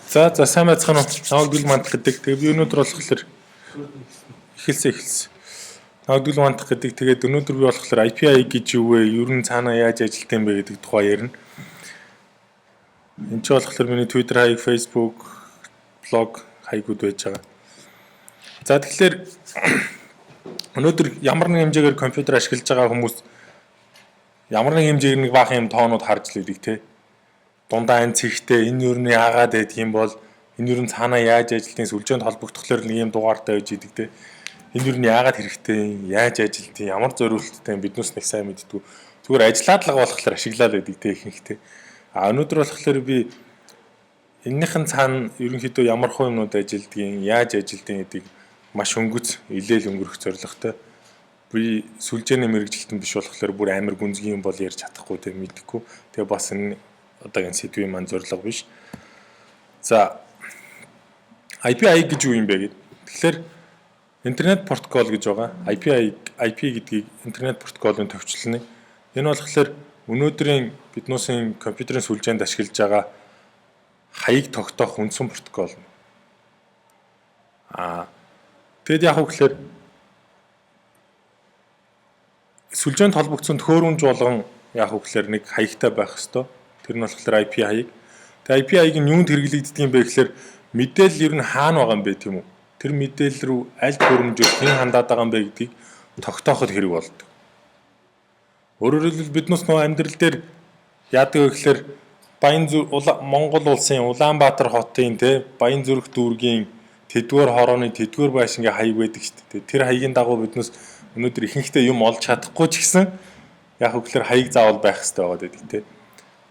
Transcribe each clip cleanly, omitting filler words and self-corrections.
За, сайн байцгаана уу. Намайг Дүл Мандах гэдэг. Тэгээ би өнөөдөр болохоор эхэлсэн. Намайг Дүл Мандах гэдэг. Тэгээд өнөөдөр би болохоор IPI гэж юу вэ? Ер нь цаанаа яаж ажилт юм бэ гэдэг тухай ярина. Энд чинь болохоор миний Twitter хаяг, Facebook, блог хаягуд байж байгаа. За, тэгэхээр өнөөдөр ямар нэг хэмжээгээр компьютер ашиглаж байгаа хүмүүс ямар нэг хэмжээгээр нэг баахан юм тоонууд харж л идэг те. Дундаа энэ цэгтэй энэ юу нь яагаад байдаг юм бол, энэ юу нь цаанаа яаж ажилтیں۔ Сүлжээнд холбогдохлоор нэг юм дугаартай байж идэг те. Энэ юу нь яагаад хэрэгтэй, яаж ажилтیں۔ Ямар зориулттай биднээс нэг сайн мэддэггүй. Зүгээр ажиллаад л болохоор ашиглаад байдаг те ихэнхдээ. А өнөөдөр болохоор би энэнийхэн цаана ерөнхийдөө ямар хуу юмнууд ажилдгийг, яаж ажилдгийг гэдгийг маш өнгөц илээл өнгөрөх зорилготой. Би сүлжээний мэргэжилтэн биш болохоор бүр амар гүнзгий юм бол ярьж чадахгүй те, мэдэхгүй. Тэгээ бас энэ одоогийн сэдвийн маань зорилго биш. За, IPI гэж юу юм бэ гэд. Тэгэхээр интернет протокол гэж байгаа. IPI, IP гэдгийг интернет протоколын товчлол нь. Энэ болохоор өнөөдрийн биднүүсийн компьютерийн сүлжээнд ашиглаж байгаа хаяг тогтоох үндсэн протокол. Аа, тэгэд яг гэхээр сүлжээнд холбогдсон төхөөрөмж болгон яг гэхээр нэг хаягтай байх ёстой. Тэр нь болохоор IP хаяг. Тэгээ IP хаяг нь юунд хэрэглэгддэг юм бэ гэхээр мэдээлэл ер нь хаана байгаа юм бэ тийм үү? Тэр мэдээлэл рүү аль төхөөрөмжөөр хэн хандаад байгаа юм бэ гэдгийг тогтооход хэрэг болдог. Өөрөөр хэлбэл, биднээс нөгөө амьдрал дээр яадаг вэ гэхээр Монгол улсын Улаанбаатар хотын те Баян зүрх дүүргийн тэдгээр хорооны тэдгээр байшингийн хаяг байдаг шүү дээ. Тэр хаягийн дагуу биднээс өнөөдөр ихэнхдээ юм олж чадахгүй ч гэсэн яг хөглөр хаяг заавал байх хэрэгтэй байгаа гэдэг те.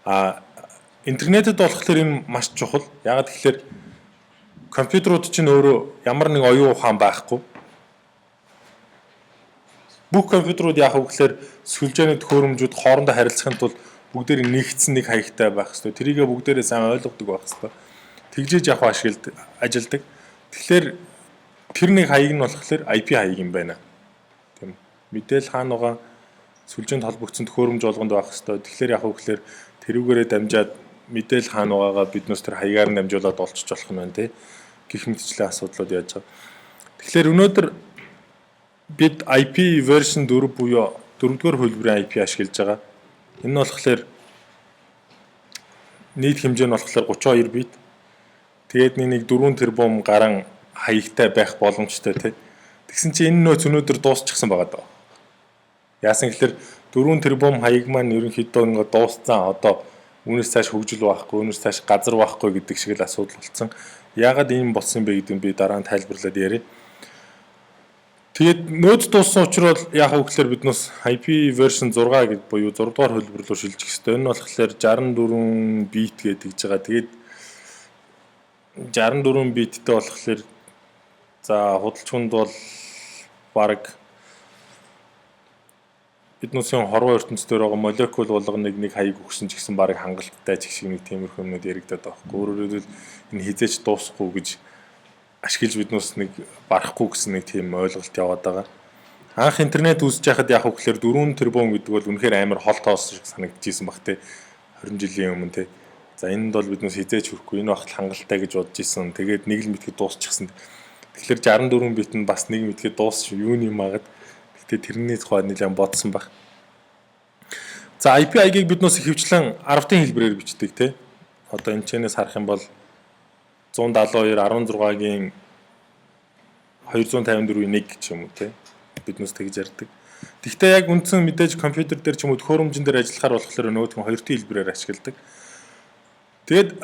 А интернетэд болохоор энэ маш чухал. Яагаад гэхээр компьютерууд чинь өөрөө ямар нэг оюун ухаан байхгүй. Бүх компьютерууд яг хөглөр сүлжээний төхөөрөмжүүд хоорондоо харилцахын тулд бүгдээр нэгдсэн нэг хаягтай байх хэрэгтэй. Тэрийгээ бүгдээрээ сайн ойлгодог байх хэрэгтэй. Тэгжээж яг ашиглад ажилдаг. Тэгэхээр тэр нэг хаяг нь болохоор IP хаяг юм байна. Тийм. Мэдээлэл хаана байгаа сүлжээнд холбогдсон төхөөрөмж болгонд байх хэрэгтэй. Тэгэхээр яг хөглөр тэрүүгээрээ дамжаад мэдээлэл хаана байгаагаа биднээс тэр хаягаар нь дамжуулаад олчж болох нь байна тий. Гэх мэтчлэн асуудлууд яаж байгаа. Тэгэхээр өнөөдөр бид IP version 4 буюу 4-р хувилбарын IP ашиглаж байгаа. Энэ нь болохоор нийт хэмжээ нь болохоор 32 бит. Тэгээд нэг 4 тэрбум гарan хаягтай байх боломжтой тий. Тэгсэн чинь энэ нөөц өнөөдөр дуусчихсан байгаа даа. Яасан гэхээр 4 тэрбум хаяг маань ерөнхийдөө ингээд дууссан. Одоо үүнээс цааш хөгжил байхгүй, үүнээс цааш газар байхгүй гэдэг шиг л асуудал болсон. Яагаад ийм болсон бэ гэдэг нь би дараа нь тайлбарлаад ярья. Тэгээд нөөц дууссан учраас яг уу гэхээр биднээс IP version 6 гэд буюу 6 дугаар хувилбар руу шилжих хэрэгтэй. Энэ нь болохоор 64 бит гэдэг гэж байгаа. Тэгээд 64 биттэй болохоор за худалч хүнд бол баг биднүүсийн хорвоо ертөнцийн байгаа молекул болгоныг нэг хаяг өгсөн ч гэсэн баг хангалттай ч шиг нэг тиймэрхүү юмнууд яригадаад байгаа байхгүй. Өөрөөр хэлбэл, энэ хэзээ ч дуусахгүй гэж ашиглаж биднүүс нэг барахгүй гэсэн нэг тийм ойлголт яваад байгаа. Анх интернет үүсэж байхад яг гэхээр 4 тэрбум гэдэг бол үнэхээр амар хол тоос шиг санагдчихсэн баг те 20 жилийн өмнө те. За, энэнд бол биднээс хэзээ ч хүрэхгүй, энэ багт хангалттай гэж бодож исэн. Тэгээд нэг л мэтгэд дуусчихсан. Тэгэхээр 64 бит нь бас нэг мэтгэд дуусч юу юм магад. Гэтэ тэрний тухай нэлээд бодсон баг. За, IP хаягийг биднээс ихэвчлэн 10-ын хэлбэрээр бичдэг те. Одоо энэ чэнэс харах юм бол 172 16-гийн 254-ийн 1 ч юм уу те. Биднээс тэгж ярьдаг. Гэхдээ яг үндсэн мэдээж компьютер дээр ч юм уу төхөөрөмжөн дээр ажиллахаар болохоор нөгөөх нь хоёртын хэлбэрээр ашигладаг. Тэгээд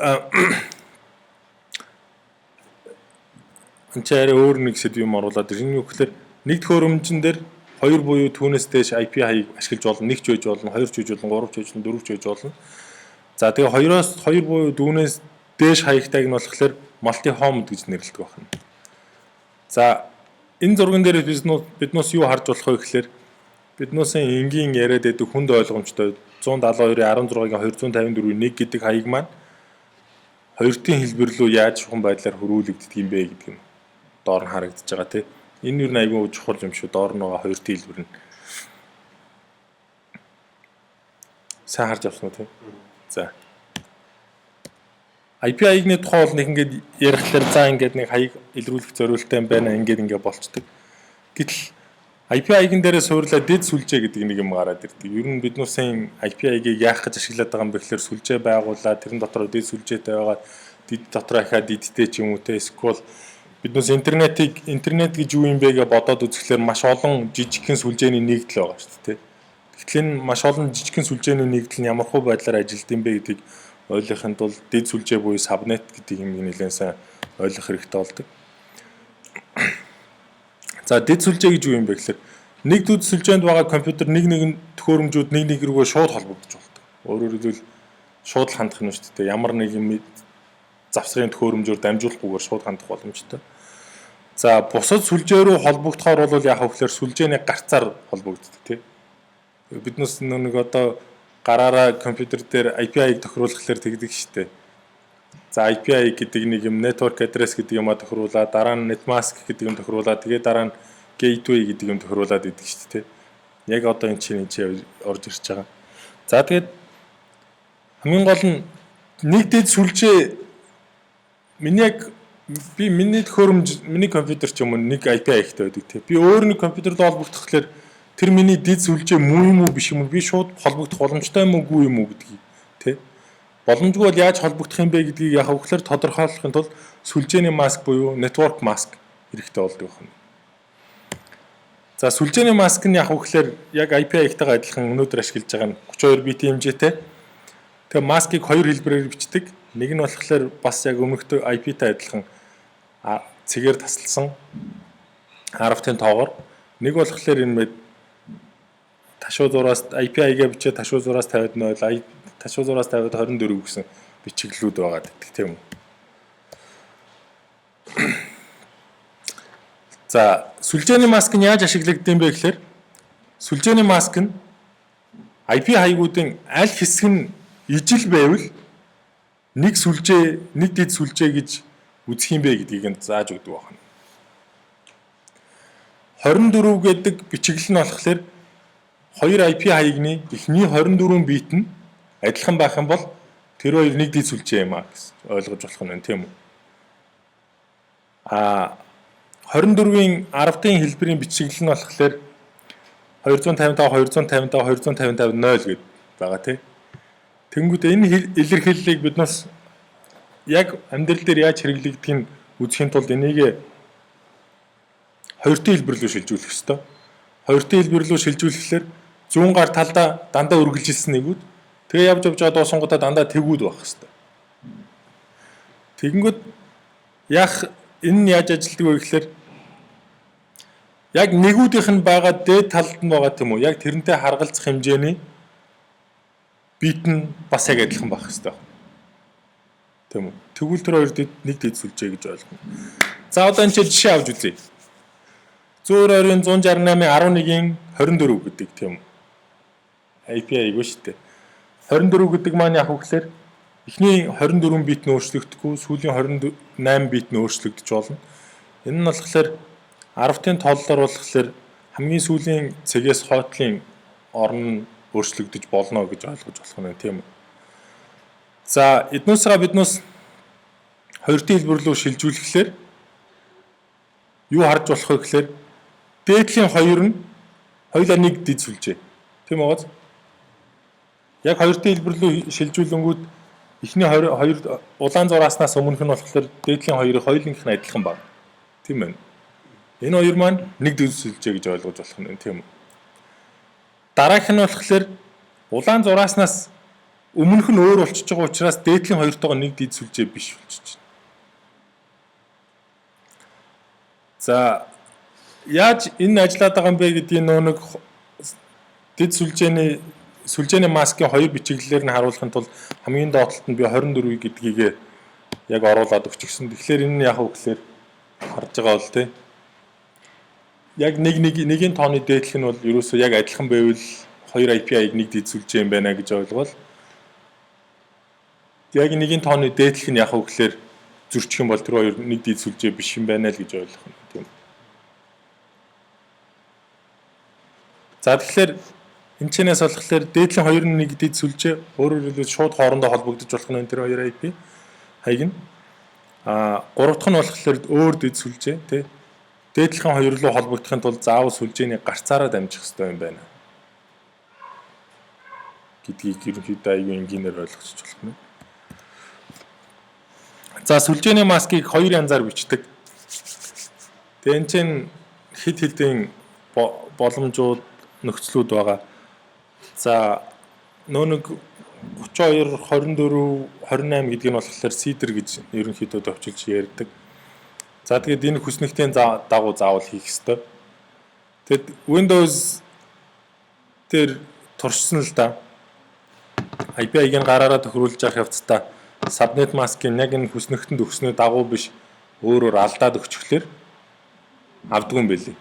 энэ ч арай өөр нэг сэдв юм оруулаад энэ юу гэхээр нэг төхөөрөмжөн дээр хоёр буюу түүнээс дээш IP хаяг ашиглаж болно. Нэг ч байж болно, хоёр ч байж болно, гурав ч байж болно, дөрөв ч байж болно. За, тэгээ хоёроос хоёр буюу түүнээс дээш хаягтайг нь болохоор multi home гэж нэрлэдэг байна. За, энэ зурган дээр биднээс юу харж болох вэ гэхээр биднээсээ энгийн яриад байдаг хүнд ойлгомжтой 172-ын 16-гийн 254-ийн 1 гэдэг хаяг маань хоёртын хэлбэр рүү яаж чухам байдлаар хөрвүүлэгддэг юм бэ гэдэг нь доор нь харагдаж байгаа тий. Энэ юу н айгүй чухал юм шүү. Доор нь байгаа хоёртын хэлбэр нь. Сайн харж авсан уу тий? За. IP хаягны тухай бол нэг ингээд ярихлаар за ингээд нэг хаяг илрүүлэх зориулттай юм байна, ингээд ингээд болчдөг. Гэтэл IP хаягн дээрээ суурлаа дэд сүлжээ гэдэг нэг юм гараад ирдэг. Ер нь биднүүсийн IP хаягийг яах гэж ашиглаад байгаа юм бэ гэхээр сүлжээ байгуулаад, тэрэн дотор дэд сүлжээтэй байгаа, дэд дотор ахаад дидтэй ч юм уу те, эсвэл биднээс интернетийг, интернет гэж юу юм бэ гэж бодоод үзэхлээр маш олон жижигхэн сүлжээний нэгдэл байгаа шүү дээ. Гэтэл энэ маш олон жижигхэн сүлжээний нэгдэл нь ямар хуу байдлаар ажилд юм бэ гэдгийг ойлгохын тулд дэд сүлжээ буюу subnet гэдэг юм нэлээд сайн ойлгох хэрэгтэй болдог. За, дэд сүлжээ гэж юу юм бэ гэхээр нэг дэд сүлжээнд байгаа компьютер нэг нэгэн төхөөрөмжүүд нэг нэг рүүгээ шууд холбогдож болдог. Өөрөөр хэлбэл, шууд л хандах юм шүү дээ. Ямар нэг юм завсрын төхөөрөмжөөр дамжуулахгүйгээр шууд хандах боломжтой. За, бусад сүлжээ рүү холбогдохоор бол яг гэхээр сүлжээний гарцаар холбогддог, тий. Биднээс нэг одоо гараараа компьютер дээр IP-г тохируулахлаар тэгдэг штэ. За, IP гэдэг нэг юм, network address гэдэг юмаа тохируулаад, дараа нь netmask гэдэг юм тохируулаад, тэгээ дараа нь gateway гэдэг юм тохируулаад идэг штэ, тий. Яг одоо энэ чинь орж ирж байгаа. За, тэгээд хамгийн гол нь нэг дэд сүлжээ, миний яг би миний төхөөрөмж, миний компьютер ч юм уу, нэг IP хаягтай байдаг, тий. Би өөр нэг компьютерд холбогдохлоор тэр миний дэд сүлжээ муу юм уу, биш юм уу, би шууд холбогдох боломжтой юм уу, үгүй юм уу гэдгийг, тий. Боломжгүй бол яаж холбогдох юм бэ гэдгийг яг хөглөр тодорхойлохын тулд сүлжээний маск буюу network mask хэрэгтэй болдог байна. За, сүлжээний маск нь яг хөглөр яг IP хаягтайгаа адилхан өнөөдөр ашиглаж байгаа нь 32 бит хэмжээтэй. Тэгээ маскыг хоёр хэлбэрээр бичдэг. Нэг нь болохоор бас яг өмнөхтэй IP-тай адилхан цэгээр тасалсан 10-ын тоогоор, нэг болохоор энэ мэд ташуу зураас IP хаягаа бичээ ташуу зураас 50 0, ташуу зураас 50 24 гэсэн бичиглэлүүд байгаа гэдэг, тийм үү. За, сүлжээний маск нь яаж ашиглагдсан бэ гэхээр сүлжээний маск нь IP хаягуудын аль хэсэг нь ижил байвал нэг сүлжээ, нэг дэд сүлжээ гэж үзэх юм бэ гэдгийг нь зааж өгдөг байна. 24 гэдэг бичиглэл нь болохоор хоёр IP хаягны эхний 24 бит нь адилхан байх юм бол тэр хоёр нэг дэд сүлжээ юм а гэсэн ойлгож болох нь, тийм үү? А 24-ийн 10-ын хэлбэрийн бичиглэл нь болохоор 255 255 255 0 гэд байгаа, тий. Тэнгүүд энэ илэрхийллийг бид нас яг амьдрал дээр яаж хэрэглэгдгийг үзэхийн тулд энийг хоёртын хэлбэр рүү шилжүүлэх ёстой. Хоёртын хэлбэр рүү шилжүүлэхлээр зүүн гар талдаа дандаа үргэлжилсэн нэгүүд, тэгээ явж явж байгаа дуусангуудаа дандаа тэгүүд байх хэвээр. Тэгэнгүүт яах, энэ нь яаж ажилтдаг вэ гэхээр яг нэгүүдийнх нь байгаа дээд талд нь байгаа, тийм үү? Яг тэрнтэй харгалзах хэмжээний бит нь бас яг адилхан байх хэвээр. Тийм үү? Тэгвэл тэр хоёр нэг дэд сүлжээ гэж ойлгоно. За, одоо энэ чинь жишээ авч үзье. Зөөр ойрын 168-ын 11-ийн 24 гэдэг, тийм үү? IP айгүй шүү дээ. 24 гэдэг маань яг үгээр эхний 24 бит нь өөрчлөгдөхгүй, сүүлийн 28 бит нь өөрчлөгдөж болно. Энэ нь болохоор 10-ын тооллоор болохоор хамгийн сүүлийн цэгээс хойтлын орн нь өөрчлөгдөж болно гэж ойлгож болох нь, тийм үү. За, эднүүсээ биднээс хоёртын хэлбэр рүү шилжүүлэхлээр юу харж болох вэ гэхээр дээдлийн хоёр нь хоёулаа нэг дэд сүлжээ. Тийм үү? Яг хоёртын хэлбэр рүү шилжүүлэнгүүд эхний хоёр хоёр улаан зурааснаас өмнөх нь болохоор дээдлийн хоёрын хоёулынх нь адилхан байна. Тийм ээ. Энэ хоёр маань нэг дэд сүлжээ гэж ойлгож болох нь, тийм үү. Дараагийнх нь болохоор улаан зурааснаас өмнөх нь өөр болчихж байгаа учраас дээдлийн хоёртойгоо нэг дэд сүлжээ биш болчихж байна. За, яаж энэ ажиллаад байгаа юм бэ гэдгийг нөө нэг дэд сүлжээний маскын хоёр бичиглэлээр нь харуулахын тулд хамгийн доод талд нь би 24 гэдгийг яг оруулаад өгчихсөн. Тэгэхээр энэ нь яг уу гэхээр харж байгаа бол, тий. Яг нэг нэг нэгийн тооны дээдлэх нь бол ерөөсөө яг адилхан байвал хоёр IP-г нэг дэд сүлжээ юм байна гэж ойлгвол, яг нэгийн тооны дээдлэх нь яг уу гэхээр зөрчих юм бол тэр хоёр нэг дэд сүлжээ биш юм байна л гэж ойлгох юм, тийм. За, тэгэхээр энэ чинээс болохоор дээдлийн хоёр нь нэг дэд сүлжээ, өөрөөр хэлбэл шууд хоорондоо холбогдож болох нь тэр хоёр IP. Хаяг нь. Гурав дахь нь болохоор өөр дэд сүлжээ, тий. Дээдлэхэн хоёр руу холбогдохын тулд заавал сүлжээний гарцаараа дамжих хэрэгтэй юм байна гэдгийг ерөнхийдөө аягүй энгийнээр ойлгочих болох нь. За, сүлжээний маскыг хоёр янзаар бичдэг. Тэгээ энэ чинь хэд хэдэн боломжууд, нөхцлүүд байгаа. За, нөө нэг 32, 24, 28 гэдгийг нь болохоор CIDR гэж ерөнхийдөө товчилж ярьдаг. За, тэгээд энэ хүснэгтийн дагуу заавал хийх ёстой. Тэгэд Windows дээр туршсан л да. IP-г гараараа тохируулж явах явцдаа subnet mask-ын яг энэ хүснэгтэнд өгснөө дагуу биш, өөрөөр алдаад өгчихлөөр авдгүй юм билий.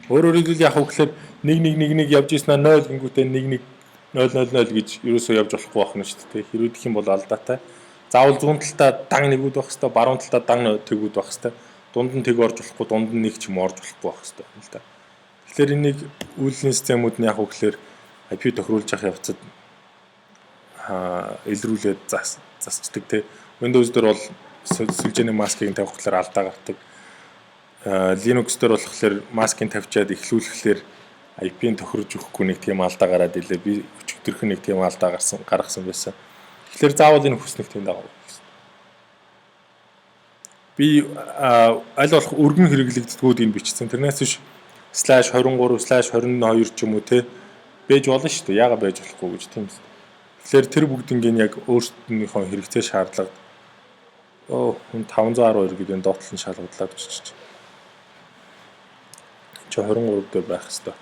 Өөрөөр хэлбэл, яг гэхээр 1 1 1 1 явж ирсэн 0 гингүүтээ 1 1 0 0 0 гэж ерөөсөө явж болохгүй байх нь шүү дээ. Хэрвээ юм бол алдаатай. Заавал зүүн талдаа дан нэгүүд байх хэвээр, баруун талдаа дан тэгүүд байх хэвээр. Дунд нь тэг орж болохгүй, дунд нь нэг ч юм орж болохгүй байх хэвээр юм л да. Тэгэхээр энийг үйлдлийн системүүд нь яг гэхээр IP тохируулж явах явцад илрүүлээд засчдаг те. Windows дээр бол сүлжээний маскыг тавих болохоор алдаа гардаг. Linux дээр болохоор маскыг тавьчаад эхлүүлэхлээр IP-г тохирж өгөхгүй нэг тийм алдаа гараад илээ. Би өчигдөрхөн нэг тийм алдаа гаргасан байсан. Тэгэхээр заавал энэ хүснэгтийн дагуу. Би аль болох өргөн хэрэглэгддгүүд энэ бичсэн. Тэрнээс биш /23/22 ч юм уу те байж болно шүү дээ. Яагаад байж болохгүй гэж, тийм үү. Тэгэхээр тэр бүгднийг яг өөрсдийнхөө хэрэгцээ шаардлагад. Оо, 512 гэдэг энэ доотлол нь шалгадлаа бичиж. Чи 23 дээр байх хэвээр.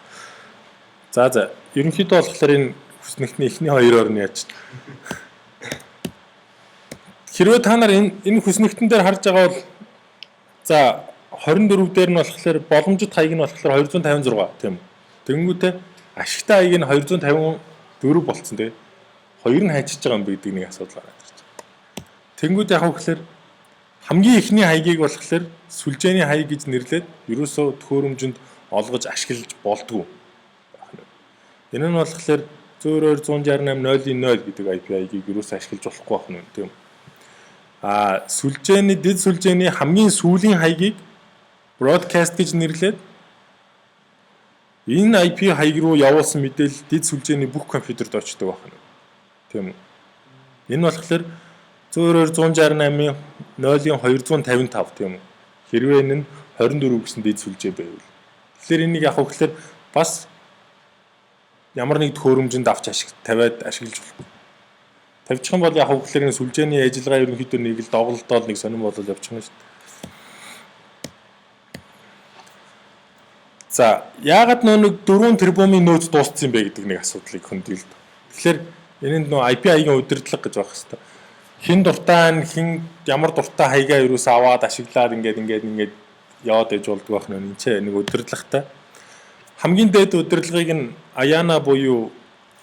За, ерөнхийдөө болохоор энэ хүснэгтний эхний хоёроор нь яаж. Хэрвээ та нар энэ хүснэгтэн дээр харж байгаа бол, за, 24 дээр нь болохоор боломжит хаяг нь болохоор 256, тийм үү. Тэнгүүтээ ашигтай хаяг нь 254 болцсон, тийм. Хоёр нь хайчиж байгаа юм бэ гэдэг нэг асуудал гараад ирж байгаа. Тэнгүүд яг гэхээр хамгийн эхний хаягийг болохоор сүлжээний хаяг гэж нэрлээд ерөөсөө төхөөрөмжөнд олгож ашиглаж болдгоо. Энэ нь болохоор зөөрөөр 168 0.0 гэдэг IP хаягийг ерөөсөө ашиглаж болохгүй байх нь, тийм. Сүлжээний дэд сүлжээний хамгийн сүүлийн хаягийг broadcast гэж нэрлээд энэ IP хаяг руу явуулсан мэдээлэл дэд сүлжээний бүх компьютерд очдог байх нь. Тийм үү? Энэ болохоор зөөрөөр 168-ын 0-ын 255, тийм үү? Хэрвээ энэ нь 24 гэсэн дэд сүлжээ байвал. Тэгэхээр энийг яг гэхээр бас ямар нэг төхөөрөмжөнд авч ашиг тавиад ашиглаж болохгүй. Тавьчих юм бол яг гэхээр энэ сүлжээний ажиллагаа ерөнхийдөө нэг л доголдоод нэг сонирн болол явчих юм шүү дээ. За, яагаад нөө нэг 4 тэрбумын нөөц дууссан юм бэ гэдэг нэг асуудлыг хөндөөл. Тэгэхээр энэнд нөө IP хаягийн удирдлага гэж байх хэвээр. Хэн дуртай нь, хэн ямар дуртай хаягаа ерөөсөө аваад ашиглаад ингээд ингээд ингээд яваад ээж болдгоо байх нь энэ ч нэг удирдлагатай. Хамгийн дээд удирдлагыг нь IANA буюу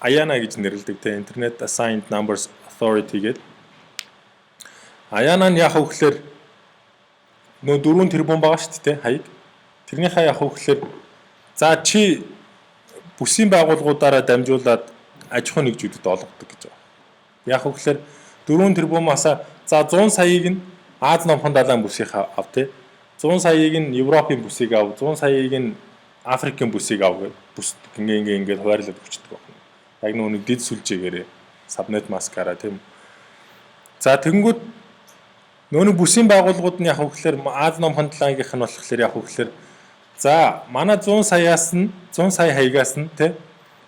IANA гэж нэрлэдэг те, Internet Assigned Numbers Authority гэдэг. IANA нь яг вэ гэхээр нөө 4 тэрбум байгаа шүү дээ, хаяг. Тэрнийхээ яг вэ гэхээр, за, чи бүсийн байгууллагуудаараа дамжуулаад аж ахуйн нэгжүүдэд олгодог гэж байгаа. Яг вэ гэхээр 4 тэрбумаас, за, 100 саяыг нь Ази номхон далайн бүсийг ав те. 100 саяыг нь Европын бүсийг ав, 100 саяыг нь Африкийн бүсийг ав гэх бүс ингээ ингээ ингээд хуваарлаад өгчдөг байна. Яг нөгөө нэг дэд сүлжээгээрээ subnet mask-аараа, тийм. За, тэгэнгүүт нөгөө нэг бүсийн байгууллагууд нь яг вэ гэхээр Ази номхон далайнгийнх нь болохоор яг вэ гэхээр, за, манай 100 саяас нь, 100 сая хаягаас нь те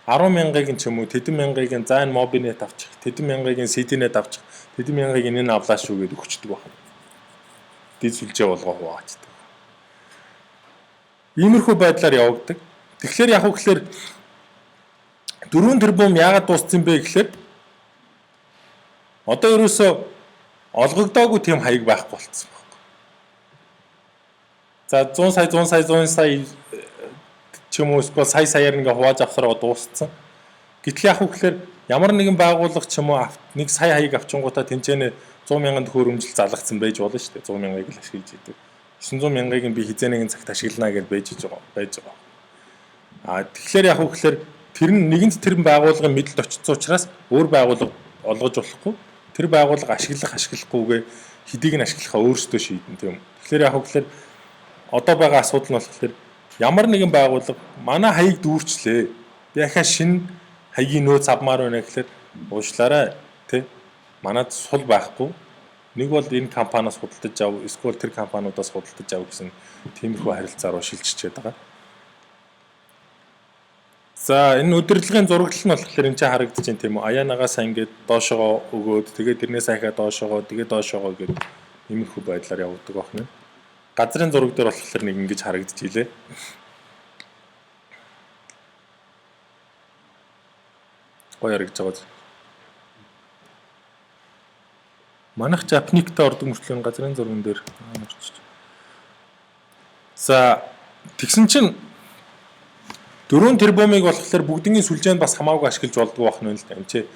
10 мянгаыг нь ч юм уу, тэдэн мянгаыг нь, за, энэ Mobinет авчих, тэдэн мянгаыг нь CDNet авчих, тэдэн мянгаыг энэ авлаа шүү гэдээ өгчдөг байна. Дэд сүлжээ болгоо хуваачдаг. Иймэрхүү байдлаар явагддаг. Тэгэхээр яг уу гэхээр 4 тэрбум яагаад дууссан бэ гэхээр одоо ерөөсөө олгогдоогүй тийм хаяг байхгүй болцсон байхгүй. За, 100 сая, 100 сая, 100 сая ч юм уу, эсвэл сая саяар ингээ хувааж авахараа дууссан. Гэтэл яг уу гэхээр ямар нэгэн байгууллага ч юм уу нэг сая хаяг авчингуудаа тэнцэнэ 100 мянган төхөөрөмжл залгацсан байж болно шүү дээ. 100 мянгаыг л ашиглаж идэг. 900 мянгаыг нь би хизээ нэгэн цагт ашиглана гэж байж байгаа. Тэгэхээр яг уу гэхээр тэр нь нэгэнт тэр байгууллагын мэдлэлд очсон учраас өөр байгууллага олгож болохгүй. Тэр байгууллага ашиглах, ашиглахгүйгээ, хэдийг нь ашиглахаа өөрсдөө шийдэн, тийм үү. Тэгэхээр яг гэхээр одоо байгаа асуудал нь болохоор ямар нэгэн байгууллага манай хаяг дүүрчлээ. Би ахаа шинэ хаягийн нөөц авмаар байна гэхээр уучлаарай, тий. Манад сул байхгүй. Нэг бол энэ компаниас худалдаж ав, эсвэл тэр компаниудаас худалдаж ав гэсэн тиймэрхүү харилцаа руу шилжчихээд байгаа. За, энэ удирдлагын зураглал нь болохоор энэ чинь харагдаж байна, тийм үү? IANA-гаас ингээд доошогоо өгөөд, тэгээд тэрнээс ахаа доошогоо, тэгээд доошогоо гээд иймэрхүү байдлаар явагддаг байна. Газрын зураг дээр болохоор нэг ингэж харагдаж илээ. Гоё харагдаж байгаа. Манайх APNIC-тэй ордог мөртлөө газрын зурган дээр орчиж. За, тэгсэн чинь 4 тэрбумыг болохоор бүгднгийн сүлжээнд бас хамаагүй ашиглаж болдгоо байх нь л да. Энд чи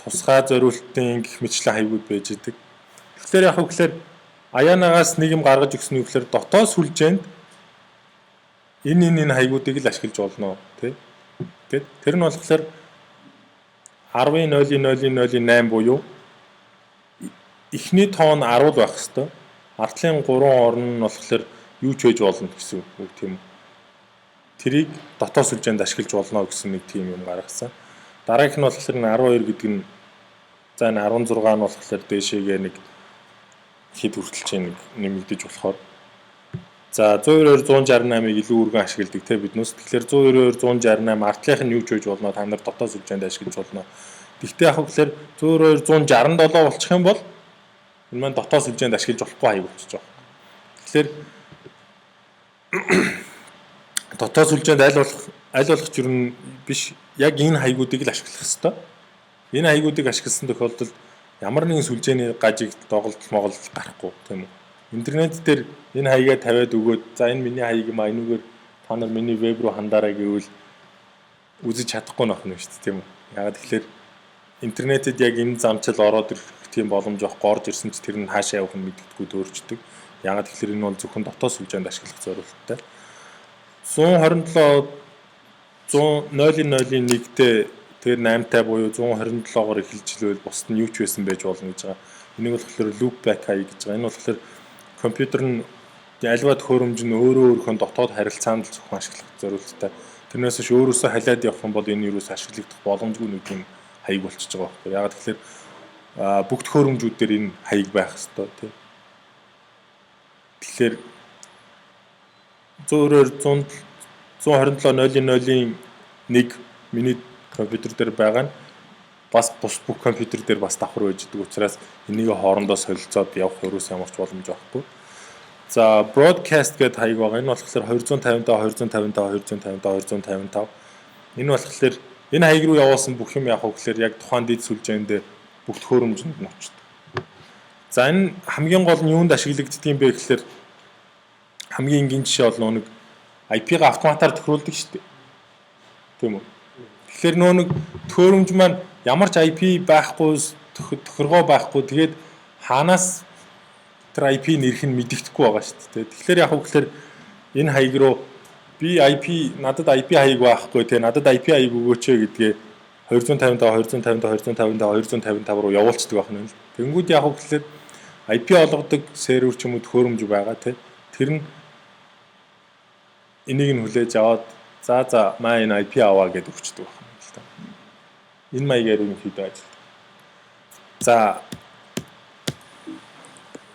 тусгай зориултын гэх мэтлэн хаягууд байж идэг. Тэгэхээр яг хөө гэхээр IANA-гаас нэг юм гаргаж өгсөн нь юу гэхээр дотоод сүлжээнд энэ хаягуудыг л ашиглаж болно, тий. Тэгэд тэр нь болохоор 10.0.0.0.8 буюу эхний тоон 10 л байх хэвээр. Артлын 3 орн нь болохоор юу ч байж болно гэсэн үг, тийм үү. Тэрийг дотоод сүлжээнд ашиглаж болно гэсэн нэг тийм юм гаргасан. Дараагийнх нь болохоор энэ 12 гэдэг нь, за, энэ 16 нь болохоор дээшээгээ нэг хэд хүртэл чинь нэг нэмэгдэж болохоор. За, 192 168-ыг илүү өргөн ашигладаг те биднээс. Тэгэхээр 192 168 артлынх нь юу ч байж болно. Та нар дотоод сүлжээнд ашиглаж болно. Гэхдээ яг гэхээр 192 167 болчих юм бол энэ маань дотоод сүлжээнд ашиглаж болохгүй хаяг болчихж байгаа. Тэгэхээр дотоод сүлжээнд аль болох ч ер нь биш, яг энэ хаягуудыг л ашиглах ёстой. Энэ хаягуудыг ашигласан тохиолдолд ямар нэгэн сүлжээний гажиг доголдол моголдол гарахгүй, тийм үү. Интернет дээр энэ хаягаа тавиад өгөөд, за, энэ миний хаяг юм а, энүүгээр та нар миний веб рүү хандаарай гэвэл үзэж чадахгүй нөх нь шүү дээ, тийм үү. Яагаад тэгэхээр интернетэд яг энэ замчил ороод ирэх тийм боломж байхгүй, орж ирсэн ч тэр нь хаашаа явах нь мэддэггүй төөрчдөг. Яагаад тэгэхээр энэ бол зөвхөн дотоод сүлжээнд ашиглах зорилттой. 127 100 0.0-ийн 1-тэй тэр 8-тай буюу 127-оор эхэлж илвэл бусд нь юу ч байсан байж болно гэж байгаа. Энийг болохоор loop back хаяг гэж байгаа. Энэ болохоор компьютер нь альва төхөөрөмж нь өөрөө өөрийнхөө дотоод харилцаанд л зөвхөн ашиглах зорилттой. Тэрнээс биш өөрөөсөө халиад явах юм бол энэ юусоо ашиглагдах боломжгүй нэг юм хаяг болчихж байгаа байхгүй. Яагаад тэгэхээр бүх төхөөрөмжүүд дээр энэ хаяг байх ёстой, тийм. Тэгэхээр 192 100 127 0.0-ийн 1 миний компьютер дээр байгаа нь бас бус бүх компьютер дээр бас давхар байж байгаа учраас энийг хоорондоо солилцоод явах ерөөс ямар ч боломж байхгүй. За, broadcast гэдэг хаяг байгаа. Энэ болохоор 255 255 255 255. Энэ болохоор энэ хаяг руу явуулсан бүх юм яг гэхээр яг тухайн дэд сүлжээнд бүх төхөөрөмжөнд нь очдог. За, энэ хамгийн гол нь юунд ашиглагддаг юм бэ гэхээр хамгийн энгийн жишээ бол нэг IP-га автоматар тохируулдаг шүү дээ. Тийм үү? Тэгэхээр нөө нэг төхөөрөмж маань ямар ч IP байхгүй, тохиргоо байхгүй, тэгээд хаанаас тэр IP нэрх нь мэдэгдэхгүй байгаа шүү дээ. Тэгэхээр яг хөө гэхээр энэ хаяг руу би IP, надад IP хаяг байхгүй те, надад IP хаяг өгөөч гэдгээ 255 255 255 255 руу явуулцдаг байх нь л. Тэнгүүд яг хөө гэхээр IP олгодог сервер ч юм уу төхөөрөмж байгаа те. Тэр нь энийг нь хүлээж аваад, за маа, энэ IP аваа гэдээ өгчдөг байх юм л та. Энэ маягаар ерөнхийдөө ажилладаг. За,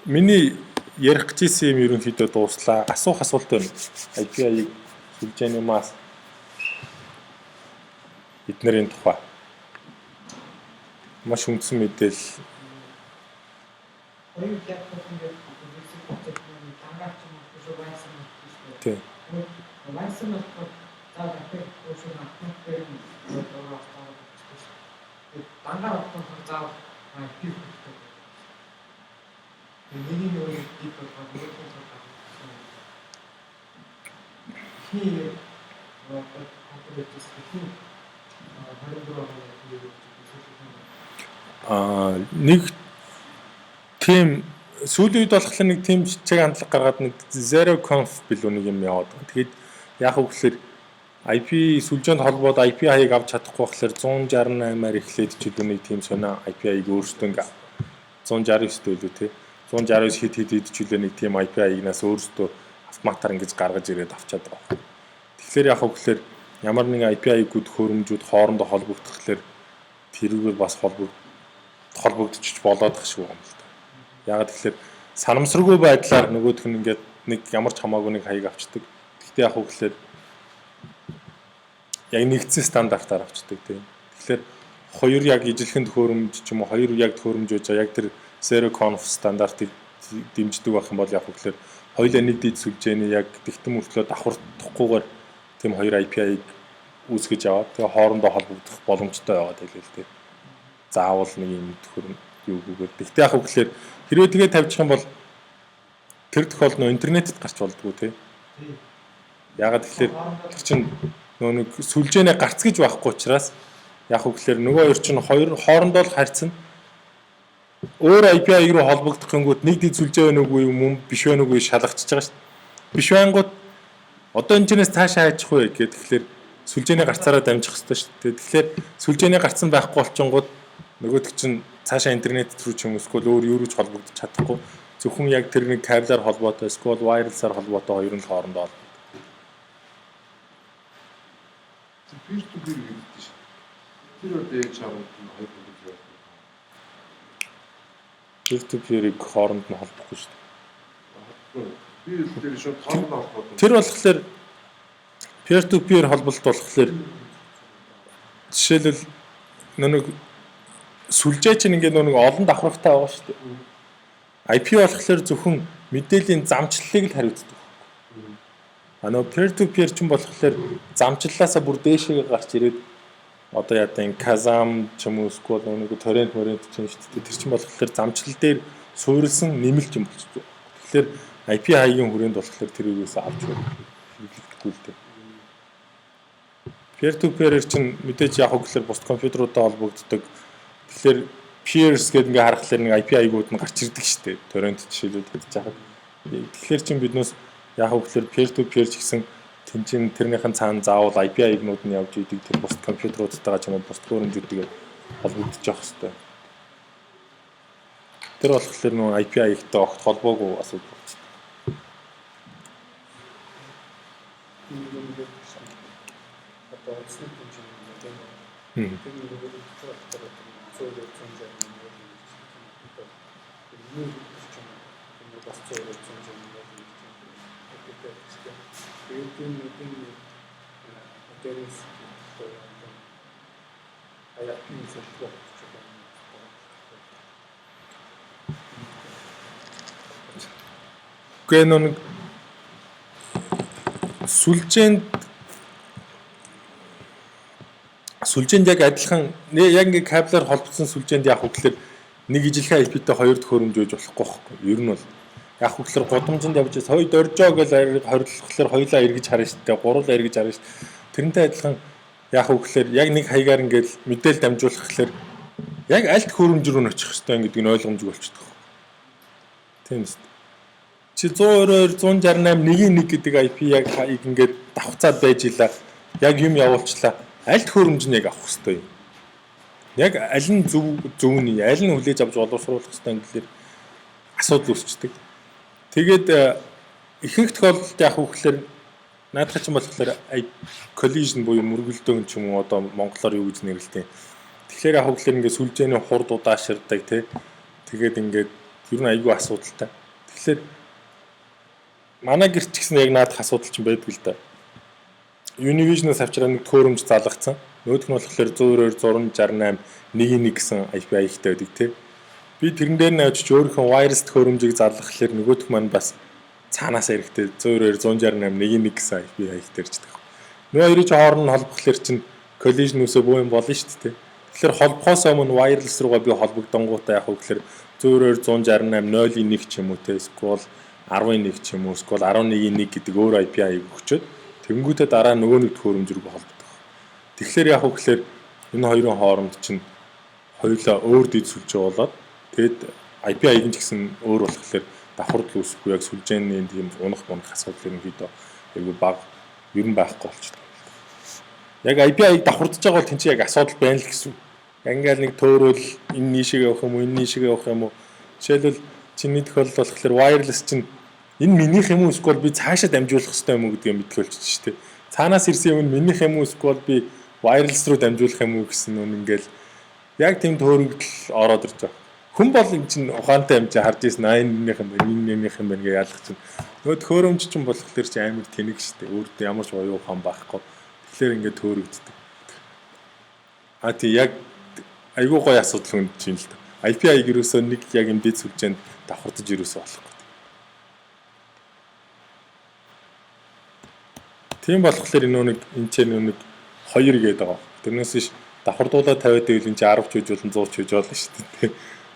миний ярих гэжсэн юм ерөнхийдөө дууслаа. Асуух асуулт байна. IP-ийг, сүлжээний мас эднэрийн тухай. Маш үндсэн мэдээлэл. Хоёр лаптоп ингээд үзүүлсэн процесс нь дангаар ч юм уу WAN-сан шүү дээ. Тийм. WAN-сан болохоор заавал IP шууд автоматар нь өөрөө заавал өгчихдөг шүү. Тэгээд дангаар болохоор заавал IP хэрэгтэй. Тэгээд нэг нь өөрөө deep болохоор нөгөөх нь болохоор эхний одоо компьютер эхний 24 оны IP нэг тийм сүүлийн үед болохоор нэг тийм чиг хандлага гаргаад нэг zero conf билүү нэг юм яваад байгаа. Тэгээд яг үг гэхээр IP сүлжээнд холбоод IP хаяг авч чадахгүй болохоор 168-аар эхлээд ч илүү нэг тийм сонио IP хаяг өөрсдөө ингээ 169 дөө лүү те. 169 хэд хэд хэд ч үлээ нэг тийм IP хаягнаас өөрсдөө автоматар ингэж гаргаж ирээд авчаад байгаа. Тэгэхээр яг хөө ямар нэгэн IP хаяггүй төхөөрөмжүүд хоорондоо холбогдохлоор тэрүүгээр бас холбогдчих болоод тах шиг юм л та. Яг тэгэхээр санамсаргүй байдлаар нөгөөх нь ингээд нэг ямар ч хамаагүй нэг хаяг авчдаг. Гэхдээ яг хөө яг нэгдсэн стандартаар авчдаг тийм. Тэгэхээр хоёр яг ижилхэн төхөөрөмж ч юм уу, хоёр яг төхөөрөмж байж байгаа яг тэр Zeroconf стандартыг дэмждэг байх юм бол яг хөө хоёулаа нэг дэд сүлжээний яг тэгтэн мөртлөө давхардахгүйгээр тийм хоёр IP-г үүсгэж аваад тэгээ хоорондоо холбогдох боломжтой байгаа тэгэл л дээ. Заавал нэг юм төхөөрөм юугүйгээр. Тэгтээ яг хөө хэрвээ тэгээ тавьчих юм бол тэр тохиолдолд нөө интернетэд гарч болдгоо тий. Ягаад тэгэхээр тэр чинь нөө нэг сүлжээнээ гарц гэж байхгүй учраас яг хөө нөгөө хоёр чинь хоёр хоорондоо л харьцна. Өөр IP руу холбогдох гингүүд нэг дэд сүлжээ байна уугүй юм биш байна уугүй шалгачж байгаа шүү дээ. Биш байнгут одоо энэ чинээс цаашаа хайчих вэ гэх тэгэхээр сүлжээний гарцаараа дамжих хэрэгтэй шүү дээ. Тэгэхээр сүлжээний гарцсан байхгүй болчингууд нөгөөдөг чинь цаашаа интернет рүү ч юм эсвэл өөр юу руу ч холбогдож чадахгүй. Зөвхөн яг тэр нэг кабелаар холбоотой эсвэл wireless-аар холбоотой хоёр нь л хоорондоо холбогддог. Peer to peer гэдэг шүү. Тэр одоо яг чамд хоёр компьютер байна. Peer to peer-ийг хооронд нь холбохгүй шүү дээ. Би тэр шууд хооронд холбоотой. Тэр болохоор peer to peer холболт болохоор жишээлбэл нэг сүлжээ чинь ингээд нэг олон давхаргатай байгаа шүү дээ. IP болохоор зөвхөн мэдээллийн замчлалыг л хариуцдаг. А нөгөө peer to peer чинь болохоор замчлалаасаа бүр дээшээ гарч ирээд одоо яа гэдэг Kazam ч юм уу эсвэл нэг торрент моррент ч юм шүү дээ. Тэр чинь болохоор замчлал дээр суурилсан нэмэлт юм болчихсон. Тэгэхээр IP хаягийн хүрээнд болохоор тэр юусаа авч хэрэглэгдэхгүй л дээ. Peer to peer чинь мэдээж яг гэхэлэр бусд компьютеруудтай холбогддог. Тэгэхээр peers гэдэг ингээ харахаар нэг IP хаягууд нь гарч ирдэг шүү дээ. Торрент жишээлбэл татж байхад. Тэгэхээр чинь биднээс яг гэхэлэр peer to peer ч гэсэн тэнцэн тэрнийхэн цаана заавал IP хаягнууд нь явж идэг тэр бусд компьютеруудтайгаа ч юм уу бусд төхөөрөмжүүдтэйгээ холбогдож явах хэрэгтэй. Тэр болохоор нөгөө IP хаягтай огт холбоогүй асуудал болчихсон. Одоо онцлог хэмжээний модель. Тэр нэг болохоор 100 160 модель гэж байна. Энэ чинь энэ бас 100 160 модель гэж байна. Тэгээд энэ модель модель аяа зөвлөгөө өгч байгаа. Үгүй нэг сүлжээнд яг адилхан яг ингээ кабелаар холбогдсон сүлжээнд яг хөглөр нэг ижилхэн IP-тэй хоёр төхөөрөмж байж болохгүй байхгүй. Ер нь бол яг хөглөр гудамжинд явж хоёр доржоо гэж хориглохлоор хоёулаа эргэж харна шүү дээ. Гурлаа эргэж харна шүү дээ. Тэрнтэй адилхан яг хөглөр яг нэг хаягаар ингээд мэдээлэл дамжуулахлаар яг аль төхөөрөмж рүү н очих ёстой гэдэг нь ойлгомжгүй болчихдог. Тийм үү. Чи 192 168 1-1 гэдэг IP яг ингээд давхцаад байж ила яг юм явуулчлаа. Аль төхөөрөмж нь яг авах ёстой юм. Яг аль нь зөв зөв нь аль нь хүлээж авч боловсруулах ёстой гэхэлэр асуудал үүсчдэг. Тэгээд ихэнх тохиолдолд яг хөглөр наадах чинь болохоор collision буюу мөргөлдөөн ч юм уу одоо монголоор юу гэж нэрлэдэг. Тэгэхээр яг хөглөр ингээд сүлжээний хурд удааширдаг тий. Тэгээд ингээд ер нь айгүй асуудалтай. Тэгэхээр манай гэрч гэсэн яг наадах асуудал чинь байдаг л да. Univision-аас авчраа нэг төхөөрөмж залгацсан. Нөгөөх нь болохоор 192 168 1.1 гэсэн IP хаягтай байдаг тий. Би тэрэн дээр нь очиж өөрийнхөө wireless төхөөрөмжийг залгахлаар нөгөөх маань бас цаанаас эрэхтэй 192 168 1.1 гэсэн IP хаягтай ирждэг. Нөгөө хоёрын чинь хооронд нь холбохлоор чинь collision үсэ буу юм болно шүү дээ. Тэгэхээр холбохоос өмнө wireless руугаа би холбогдонгуудаа яг хөглөр 192 168 0.1 ч юм уу те эсвэл 10.1 ч юм уу эсвэл 11.1 гэдэг өөр IP хаяг өгчөөд тэгэнгүүтээ дараа нөгөө нэг төхөөрөмж рүү холбогдох. Тэгэхээр яг хөглөр энэ хоёрын хооронд чинь хоёулаа өөр дэд сүлжээ болоод тэгэд IP хаяг нь ч гэсэн өөр болохоор давхардал үүсэхгүй яг сүлжээний тийм унах мунах асуудал ерөнхийдөө айгүй бага ер нь байхгүй болчихдог. Яг IP хаяг давхардж байгаа бол тэн чинь яг асуудал байна л гэсэн. Ингээл нэг төөрөөл энэ нийшээ явах юм уу, энэ нийшээ явах юм уу? Жишээлбэл, чиний тохиолдолд болохоор wireless чинь энэ минийх юм уу, эсвэл би цаашаа дамжуулах хэрэгтэй юм уу гэдгийг мэдэх болчих шүү дээ. Цаанаас ирсэн юм нь минийх юм уу, эсвэл би wireless руу дамжуулах юм уу гэсэн нүн ингээл яг тийм төөрөгдөл ороод ирж байгаа. Хүн бол эн чинь ухаантай юм чи харж ирсэн, аа, энэ минийх юм байна, энэ минийх юм байна гэж ялах чинь. Нөгөө төхөөрөмж чинь болохоор чи амар тэнэг шүү дээ. Өөртөө ямар ч оюун ухаан байхгүй. Тэгэхээр ингээд төөрөгддөг. А тий, яг айгүй гоё асуудал хүнд чинь л да. IP хаяг ерөөсөө нэг яг юм дэд сүлжээнд давхардаж ерөөсөө болохгүй. Тийм болохоор энэ нэг энэ ч нэг 2 гээд байгаа. Тэрнээс биш давхардуулаад 50 гэвэл энэ чинь 10 ч хийж болно, 100 ч хийж болно шүү дээ.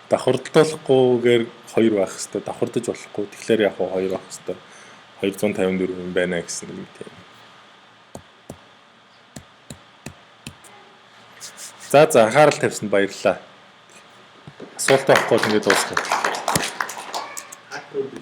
Давхардуулахгүйгээр 2 байх хэвээр, давхардаж болохгүй. Тэгэхээр яг 2 байх хэвээр, 254 юм байна гэсэн нэг тийм. За, анхаарал тавьсанд баярлалаа. Асуулт байхгүй бол ингээд дуусгая. Хакер биш.